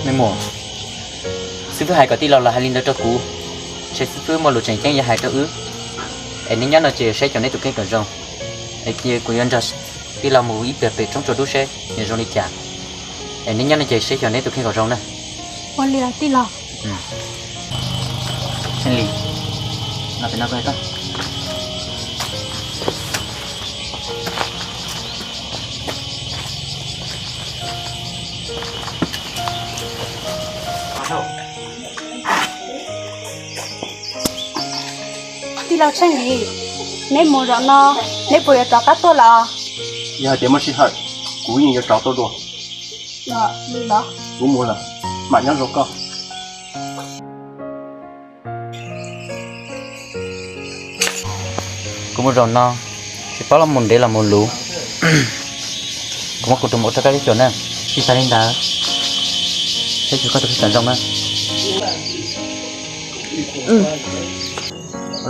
Me muam, xib fwb hais kom tij laug los hais li ntawd rau kuv, ntshe xib fwb muaj lus tseem ceeb yuav hais rau wb. Es neb nyob no ces saib xyuas neb tus kheej kom zoo, es kuv yuav nrog tij laug mus ib pliag pem roob tsua dub seb nws zoo li cas. Es neb nyob no ces saib xyuas neb tus kheej kom zoo na. Ua li tij laug. Xeeb Lis, los pem no koj. Tij laug Xeeb Lis, neb mus zaum no, neb puas yuav rov qab tuaj lawm? Yog hais tias muaj sij hawm, kuv yeej yuav rov tuaj dua. Kuv mus lawm, mam nyob zoo koj. Kuv mus zaum no, tsis paub los mus ntev los mus luv. Kuv muab kuv tus mus ua rau koj ib cuam na. Tsis tas li ntawd, saib xyuas koj tus kheej kom zoo na.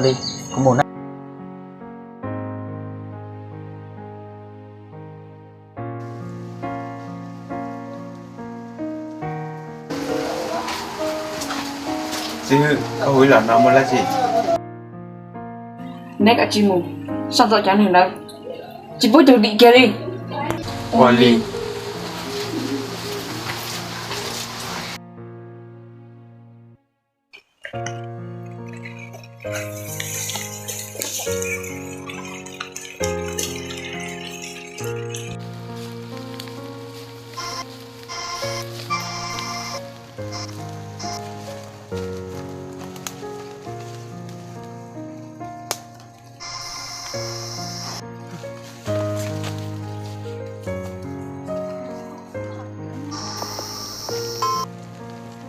Li, kuv mus na. Xib hwb, koj hu wb los no muaj dab tsi? Neb kav tsij mus, soj txom cov neeg ntawd, tsis pub tus dim kiag li. Ua li.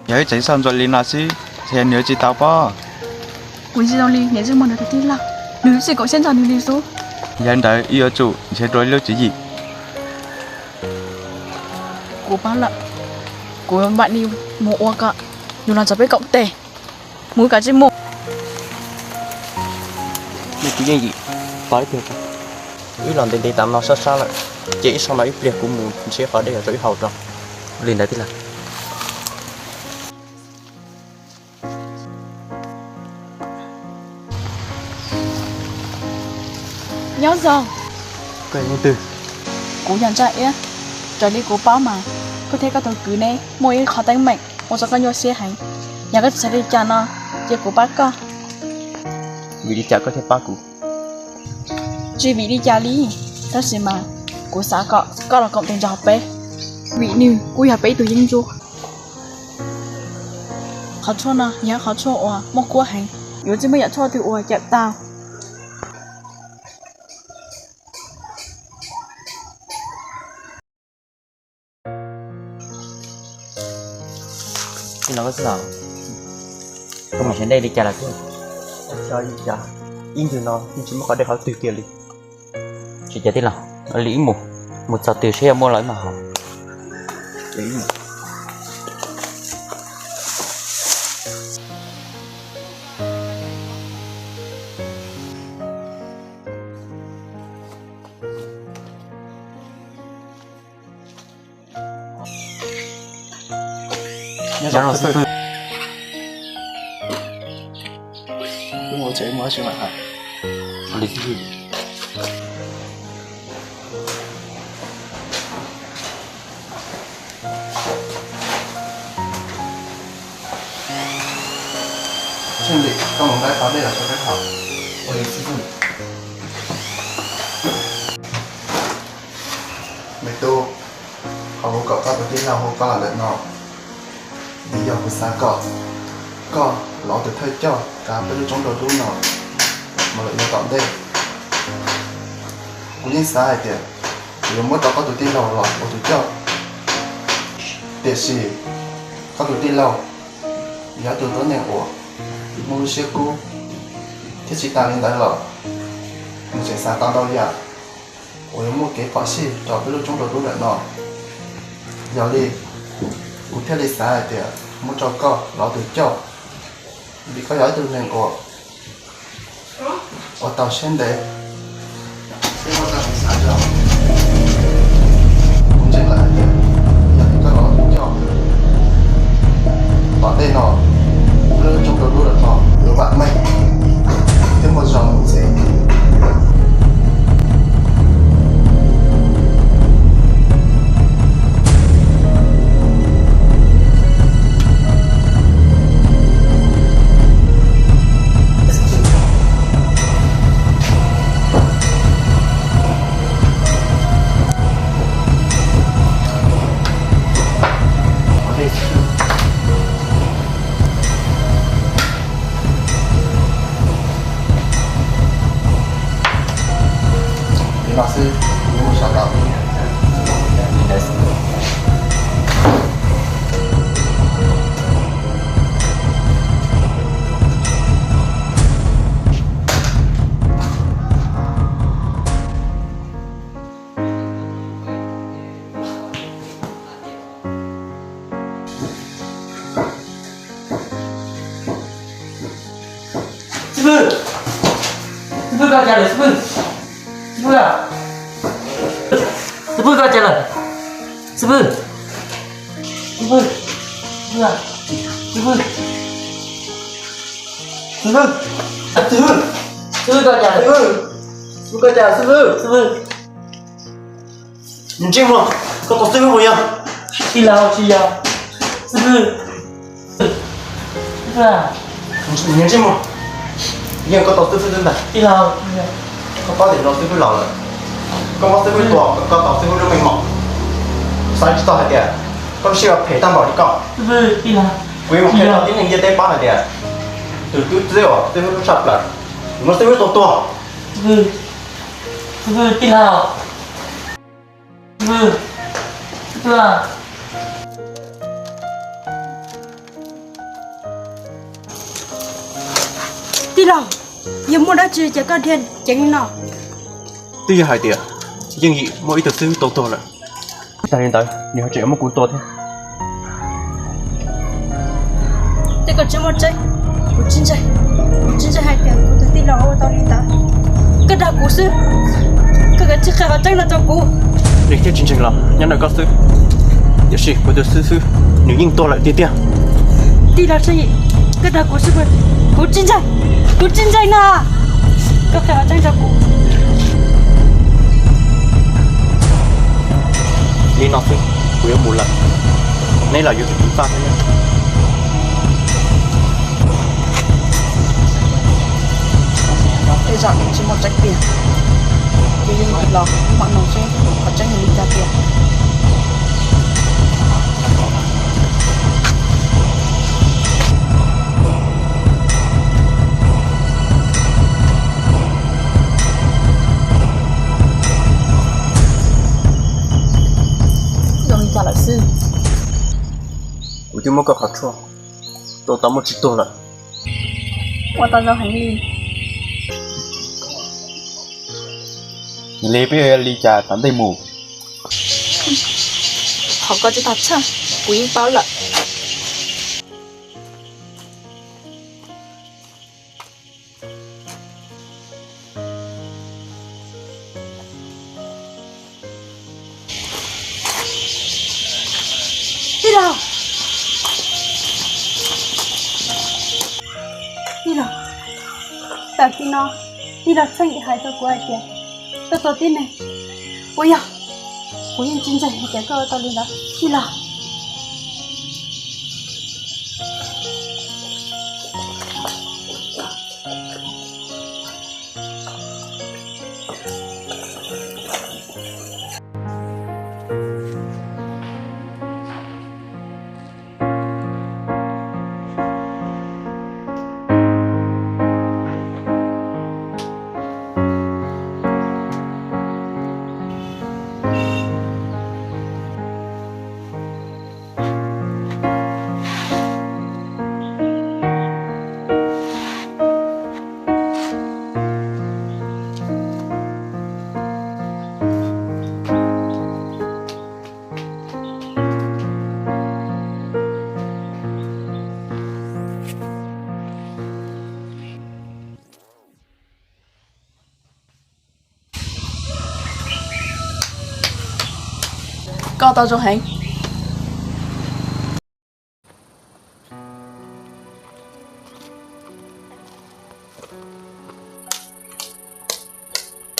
Yog wb tseem xauj ntsuam li no xwb, ntshe nws yuav tsis tau pob. Kuv ntsia zoo li niam Zeej Mos ntawd tus tij laug, nws twb tsis koom siab nrog nws li xwb. Yog li ntawd wb yuav tsum nrhiav dua ib lub tswv yim. Kuv paub lawm, kuv mam li mus ua kom nws los nrog peb koom tes. Mus, kav tsij mus. Kuv yeej yim pov ib pliag, wb los ntev ntev tas no sab sab lawm, ces wb so no ib pliag kuv mus ntsib qhov dej rau wb haus tso. Li ntawd tij laug. Nyob zoo. Kuv yog Ntsaj Iab. Raws li kuv paub mas koj thiab koj tus kwv neb muaj ib qho teeb meem ua rau koj nyuaj siab heev. Yog koj tsis xav li cas no, cia kuv pab koj. Vim li cas koj thiaj pab kuv? Tsis vim li cas li, tab sis mas kuv xav kom koj los koom tes nrog peb, vim nws kuj yog peb ib tug yeeb ncuab. Qhov tshuaj no yog qhov tshuaj uas muaj kuab heev, yuav tsis muaj yam tshuaj twg uas cawm tau. Koj mus xyem dej li cas lawm thiab? Ib ntsis no yeej tsis muaj qhov dej qhov twg kiag li. Tsis cas tij laug, li wb mus, mus txog twg seb yog muaj los wb mam haus. Nyob zoo xib fwb. Wb mus tsev, muaj dab tsi mam hais. Li xib fwb. Tsheej Lis, koj mus nqa qhov dej los rau peb haus. Ua li xib fwb. Me tub, qhov kuv kom koj tus tij laug hu koj los ntawm no, vim yog kuv xav kom koj los ua tus thawj coj kav peb lub roob rau dub no mus lawm yav tom ntej. Kuv yeej xav hais tias kuv yuav muab tau koj tus tij laug los ua tus coj, tiam sis koj tus tij laug yog ib tug tuab neeg uas muaj lub siab kub, thiab tsis tas li ntawd los nws tseem xav tau ntau yam uas yuav muaj kev phom sij rau peb lub roob rau dub ntawm no. Yog li, kuv thiaj li xav hais tias muab rau koj los ua tus coj, vim koj yog ib tug neeg uas ua tau siab ntev, thiab muaj txoj kev xav zoo. Kuv ntseeg lawm hais tias yog koj los ua tus coj, Xib hwb, xib hwb, koj cas lawm xib hwb? Xib hwb, xib hwb, koj cas lawm? Xib hwb, xib hwb, xib hwb, xib hwb, xib hwb, xib hwb, koj cas lawm? Xib hwb, koj cas xib hwb? Xib hwb. Ntsej muag, koj tos xib hwb puas yog? Tij laug, tsis yog. Xib hwb. Ntsej muag, yeej koj tos xib hwb xwb ntag. Tij laug, koj paub tias no xib hwb laus lawm, koj muab xib hwb tua, koj tos xib hwb lub meej mom. Xav tsis tau hais tias koj lub siab yuav phem tag npaum li koj. Kuv yuav mus qhia rau tib neeg ntiaj teb paub hais tias tus tub txib uas xib hwb hlub tshaj plaws, tus no xib hwb tua tuag. Xib hwb, tij laug. Tij laug, yog muaj dab tsi ces koj dhia ceev li no? Twb yog hais tias Yeej Yim muaj ib tug xib hwb tua tuag lawm, tag li ntawd nws ho tseem yuav muab kuv tua thiab. Tej koj tsis muaj tseeb, kuv tsis ntseeg, kuv tsis ntseeg hais tias kuv tus tij laug ua tau li ntawd. Koj dag kuv xwb, koj kav tsij qhia qhov tseeb no rau kuv. Nws thiaj tsis ntseeg los nyob ntawm koj xwb, tiam sis kuv tus xib hwb nws yeej tuag lawm tiag tiag. Tij laug Tsheej Yim, koj dag kuv xwb, kuv tsis ntseeg, kuv tsis ntseeg na. Koj qhia qhov tseeb rau kuv. Li no xwb, kuv yuav mus lawm, neb los yuav tsum txaj thiab. Tej zaum nws tsis muaj tseeb tiag, ces yog los mam noog seb qhov tseeb yog li cas tiag. Zoo li cas lawm xwb? Kuv twb muab koj qhov tshuaj tua tau muaj tsib tug lawm. Ua tau zoo heev li. Yog li peb yuav li cas tom ntej mus? Thov koj tsis tag tshaj, kuv yeej paub lawm. Tij laug, tij laug, tam sim no tij laug Tsheej Yim hais rau kuv hais tias koj tua tib neeg. Puas yog? Kuv yeej tsis ntseeg hais tias koj ua tau li ntawd tij laug. Koj tau zoo heev.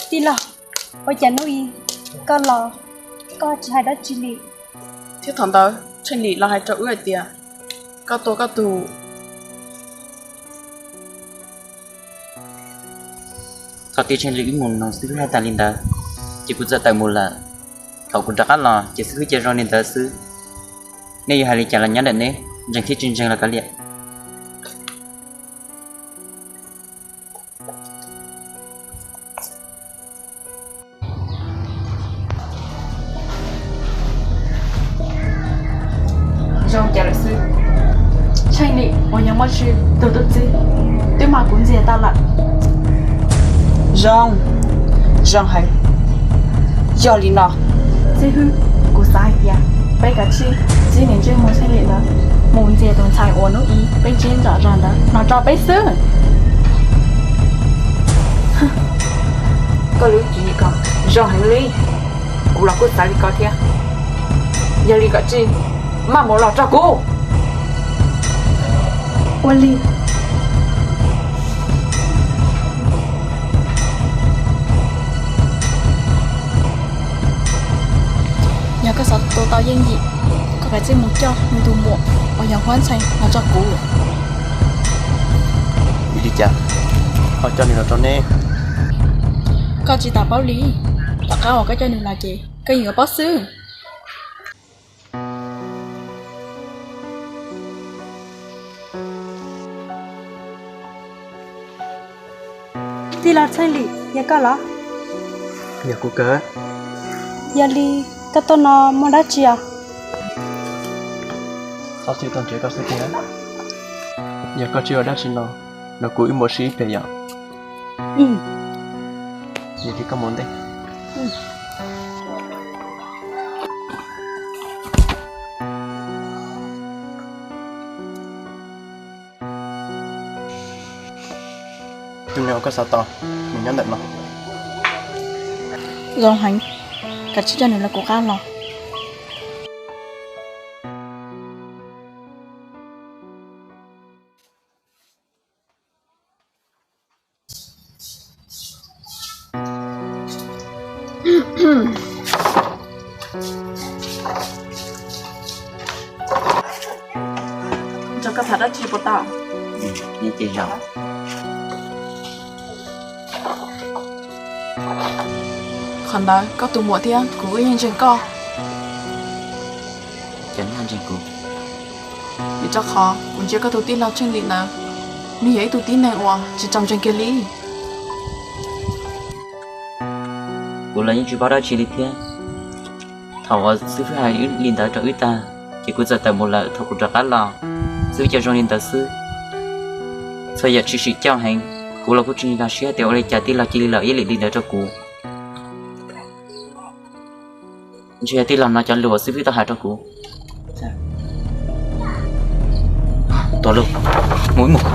Tij laug, ua cas hnub i koj los koj tsis hais dab tsi li? Thiab thaum ntawd Tsheej Lis los hais rau wb hais tias koj tua koj tus. Thaum twg Tsheej Lis wb mus noog xib hwb hais tas li ntawd, ces kuv txawm tawm mus lawm. Thaum kuv rov qab los ces xib hwb cia zoo li ntawd xwb. Nej yuav hais li cas los nyob ntawm neb, ntseeg thiab tsis ntseeg los kav liam. Zoo cas lawm xwb, Tsheej Lis uas yog Muaj Tswv tus tub txib twb mas kuv ntxias tau lawm. Zoo, zoo heev. Yog li no, xib hwb, kuv xav hais tias peb kav tsij txib niam ntsej muag Tsheej Lis ntawd mus ntxias tus ntxhais uas hnub i peb ntsib nram zos ntawd los rau peb xwb. Koj lub tswv yim ko zoo heev li, kuv los kuj xav li koj thiab. Yog li koj cia li maj mus los nrog kuv. Ua li. Yog koj xav tua tau Yeej Yim, koj kav tsij mus coj nws tus muam uas yog Huab Ntxhee los rau kuv. Vim li cas ho coj nws los rau neb? Koj tsis tas paub li, tom qab uas koj coj nws los ces koj yeej yuav paub xwb. Tij laug Tsheej Lim, yog koj los? Yog kuv kawg. Yog li koj tuaj no muaj dab tsi os? Txhob txwm tuaj nrhiav koj xwb tiag. Yog koj tsis ua dab tsi no, los kuv wb mus sib pem yom. Yog li koj mus ntej. Tus me uas koj xav tau, nws nyob ntawm no. Zoo heev, kav tsij coj nws los kuv qab los. Nrog koj tham dab tsi puas tau? Qhov ntawd koj tus muam thiab kuv wb yeej ntseeg koj. Ces neb ntseeg kuv? Vim rau qhov kuv ntsia koj tus tij laug Tsheej Lim ntawd, nws yog ib tug tib neeg uas tsis txaus ntseeg kiag li. Kuv los yeej tsis paub dab tsi li thiab. Thaum uas xib fwb hais li ntawd rau wb tag, ces kuv txawm tawm mus lawm. Thaum kuv rov qab los, xib fwb cov zoo li ntawd xwb. Txhua yam tshwm sim coj heev, kuv los kuj tsis nkag siab tias ua li cas tij laug cia li los ib lim li ntawd rau kuv. Ntshe yog tij laug no cov lus uas xib fwb tau hais rau kuv. Tuag lauj, mus wb mus.